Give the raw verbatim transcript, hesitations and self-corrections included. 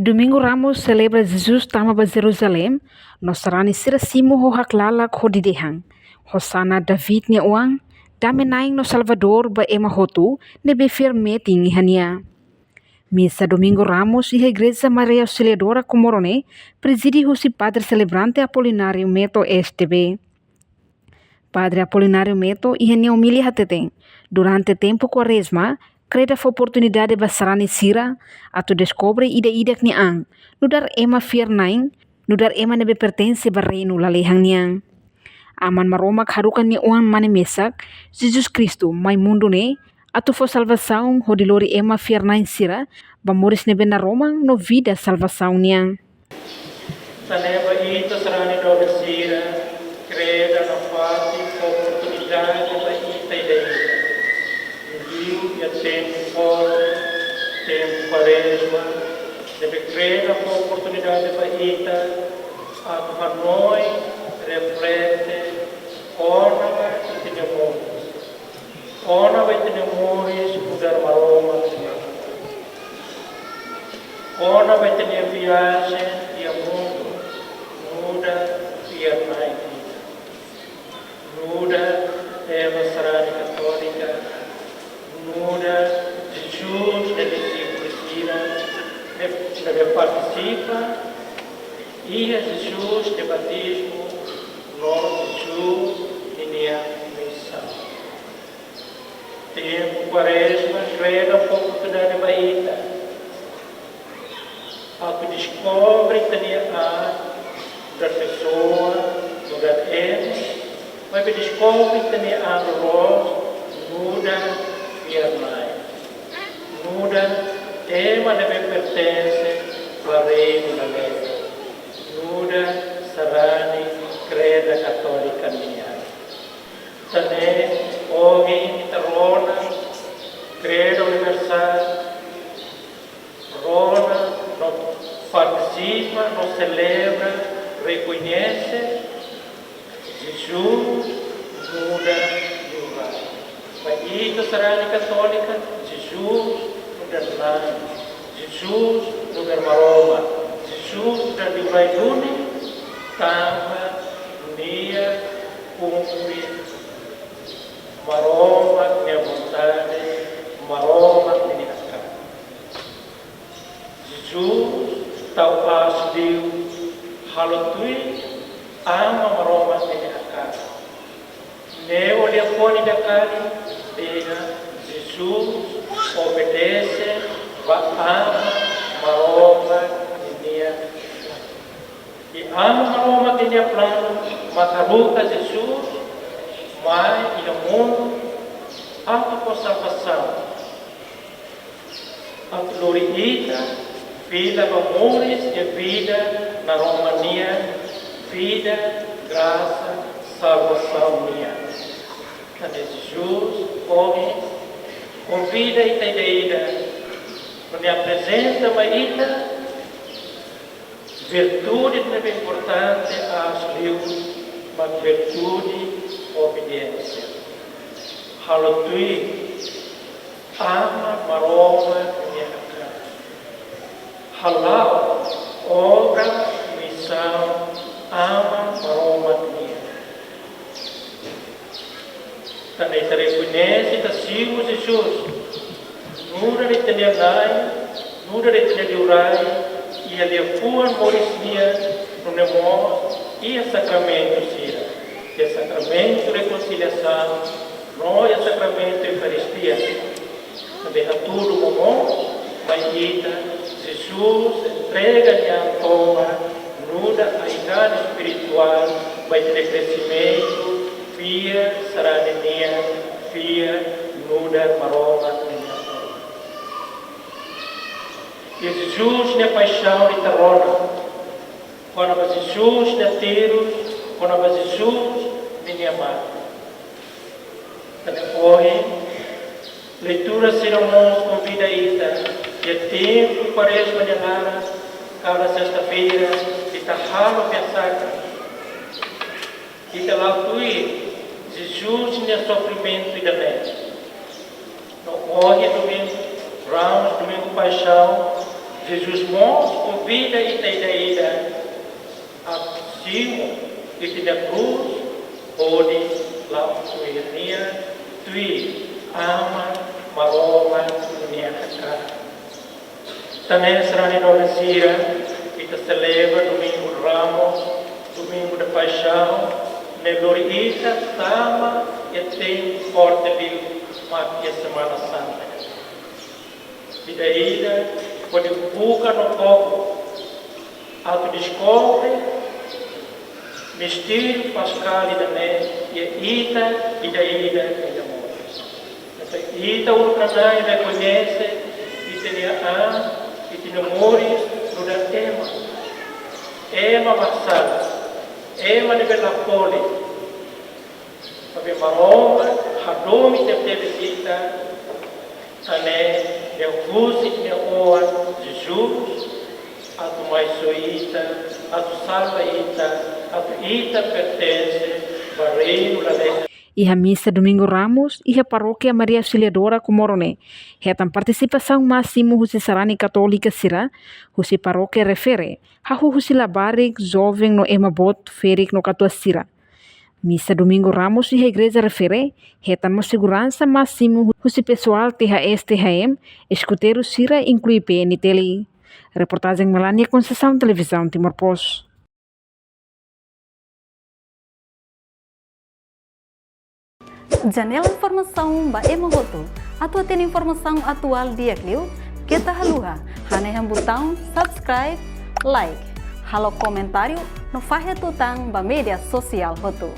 Domingu Ramus selebra Jesus tama ba Jerusalém, no sarani sira simu ho haklalak hodi dehan: Hosana David nia oan, dame-na'in no Salvadór ba ema hotu ne'ebé fiar metin iha nia. Misa Domingu Ramus iha Igreja Maria Auxiliadora Comoro ne'e prezide husi Padre Selebrante Apolinário Meto, S T B. Padre Apolinário Meto iha nia omilia hateten, durante tempu Kuarezma, Kreda fó oportunidade ba sarani sira atu deskobre ida-idak nia an, nu'udar ema fiar-na'in, nu'udar ema ne'ebé pertense ba reinu lalehan nian. Aman Maromak haruka nia oan mane mesak, Jesus Kristu, mai mundu ne'e atu fó salvasaun hodi lori ema fiar-na'in sira ba moris ne'ebé naroman no vida salvasaun nian. Tanba ita sarani doben sira, Kreda nafatin fó oportunidade ba ita ida-idak. Liuliu iha tempu foun, tempu Kuarezma, ne'ebé Kreda fó oportunidade ba ita atu hanoin, reflete kona-ba ita-nia moris, kona-ba ita-nia moris nu'udar Maromak nian, kona-ba ita-nia viajen iha mundu nu'udar fiar-na'in ida, nu'udar ema sarani katólika, nu'udar Jesus nia dixípulu sira ne'ebé partisipa iha Jesus nia batizmu no Jesus ninia misaun. Tempu Kuarezma Kreda fó oportunidade ba ita atu deskobre ita-nia an nu'udar pesoa, nu'udar ema, maibé deskobre ita-nia an loloos nu'udar fiar-na'in, nu'udar ema ne'ebé pertense ba reinu lalehan, nu'udar sarani Kreda Katólika nian. Tan ne'e, ohin ita rona Kredu Universál, rona no partisipa no selebra, rekoñese Jesus nu'udar Liurai. Ba ita sarani katólika, Jesus nu'udar Na'i, Jesus nu'udar Maromak, Jesus nu'udar Liurai duni, tanba nia kumpre Maromak nia vontade, Maromak nia hakarak. Jesus tau aas liu halo tuir Aman Maromak nia hakarak. Ne'e o liafuan ida kali dehan Jesus obedese ba Aman Maromak nia hakarak. I Aman Maromak nia planu mak haruka Jesus mai iha mundu atu fó salvasaun, atu lori ita fila ba moris iha vida naroman nian, vida grasa salvasaun nian. Tanba Jesus ohin konvida ita ida-idak, no nia aprezenta mai ita virtude ne'ebé importante aas liu, mak virtude obediénsia. Halo tuir Aman Maromak nia hakarak. Hala'o obra, misaun Aman Maromak nian. Tanba ita rekoñese, ita simu Jesus nu'udar ita-nia Na'i, nu'udar ita-nia Liurai, iha liafuan moris nian, nune'e mós iha sakramentu sira, iha sakramentu rekonsiliasaun, no iha sakramentu Eukaristia. Tanba hatudu momoos mai ita, Jesus entrega nia an tomak nu'udar ai-han espirituál ba ita-nia kresimentu, fiar sarani nian, fiar nu'udar Maromak nian. Iha Jesus nia paixaun ita rona kona-ba Jesus nia terus, kona-ba Jesus ninia mate. Tanba ohin, leitura sira mós konvida ita, iha tempu Kuarezma nia laran, kada sesta-feira, ita halo fiar sakra. Ita la'o tuir Jesus nia sofrimentu ida-ne'e. No ohin Domingu Ramus, Domingu Paixaun, Jesus mós konvida ita ida-idak atu simu ita-nia krús hodi la'o tuir nia, tuir Aman Maromak nia hakarak. Tan ne'e sarani doben sira, ita selebra Domingu Ramos, Domingu da Paixão, ne'e lori ita tama iha tempu forte liu mak iha Semana Santa. Ida-idak hodi buka no koko atu deskobre mistíriu paskál ida-ne'e iha ita ida-idak nia moris. Entaun ita uluk nana'in rekoñese ita-nia an, ita-nia moris nu'udar ema. Ema mak sala, ema ne'ebé la folin. Maibé Maromak hadomi tebetebes ita, tan ne'e Nia husik Nia Oan Jesus atu mai soi ita, atu salva ita, atu ita pertense ba reinu lalehan. Iha misa Domingu Ramos, iha Parókia Maria Auxiliadora Comoro ne'e, hetan partisipasaun másimu husi sarani katólika sira, husi parókia refere, hahú husi labarik, joven no ema boot, ferik no katuas sira. Misa Domingu Ramos iha igreja refere, hetan mós seguransa másimu husi pesoál T H S T H M, eskuteiru sira inklui P N T L. Reportajen Melania Conceição, Televizaun Timor Post. Janela informasaun ba ema hotu. Atu hatene informasaun atuál di'ak liu, keta haluha hanehan butaun subscribe, like, halo komentáriu no fahe tutan ba média sosiál hotu.